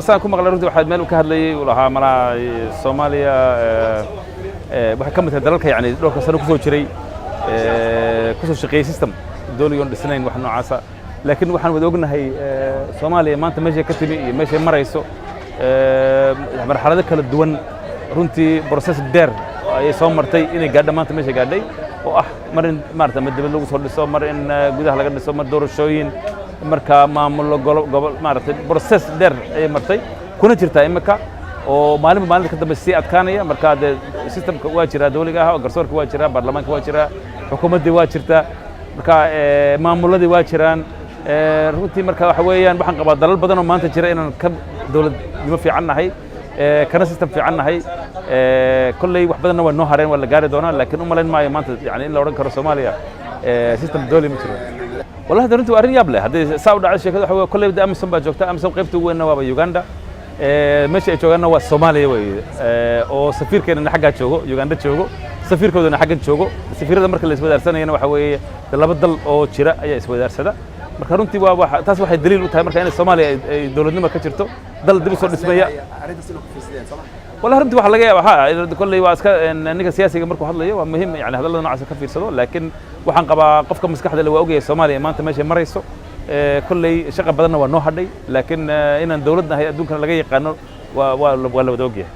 Saan ku maqlay, runtii waxaa meel uu ka hadlayay uu lahaa malaha Soomaaliya waxay ka mid tahay dalalka yani dhowrka sano kusoo jiray, kusoo shaqeeyey system dowligoon dhisnayn, wax noocaasa. Laakiin waxaan wada ognahay Soomaaliya maanta meeshay ka timi iyo meeshay marayso, marxalado kala duwan, runtii process dheer ayay soo martay inay gaadho maanta meeshay gaadhay, oo ah mar in maarata ma dibad lagu soo dhiso, mar in gudaha laga dhiso, mar doorashooyin, marka maamullo gobol, maaragtay, process dheer ayay martay, kuna jirtaa imika oo maalinba maalinta ka dambe sii adkaanaya. Marka dee systemka waa jiraa dowliga ah oo garsoorka waa jiraa, baarlamaanka waa jiraa, xukuumaddii waa jirtaa, marka maamulladii waa jiraan. Runtii marka waxa weeyaan waxaan qabaa dalal badan oo maanta jira inaan ka dowladnimo fiican nahay, kana system fiican nahay. Kolley wax badanna waa noo hareen, waa la gaari doonaa, laakiin u malayn maayo maanta yani in la odhan karo Soomaaliya system dowli ma jiro. Wallahi de runtii waa arrin yaab leh haddii saa u dhacday sheekada. Waxa weeye kolley de AMISOM baa joogta. AMISOM qaybta ugu weynna waaba Uganda, meesha ay joogaanna waa Soomaaliya weeye, oo safiirkeenana xaggaa joogo, Uganda joogo, safiirkoodana xaggan joogo. Safiirada marka la iswadaarsanayana waxa weeye de laba dal oo jira ayaa iswadaarsada. Marka runtii waa taas waxay daliil u tahay marka inay Soomaaliya ay dowladnimo ka jirto, dal dib u soo dhismaya. Wallahi runtii waxaa laga yaabaa ha kolley waa iska ninka siyaasiga markuu hadlayo waa muhiim yani hadallada noocaas ka fiirsado, laakiin waxaan qabaa qofka maskaxda le waa ogyahay Soomaaliya maanta meeshay marayso. Kolley shaqa badanna waa noo hadhay, laakiin inaan dowlad nahay adduunkana laga yaqaano waa la wada ogyahay.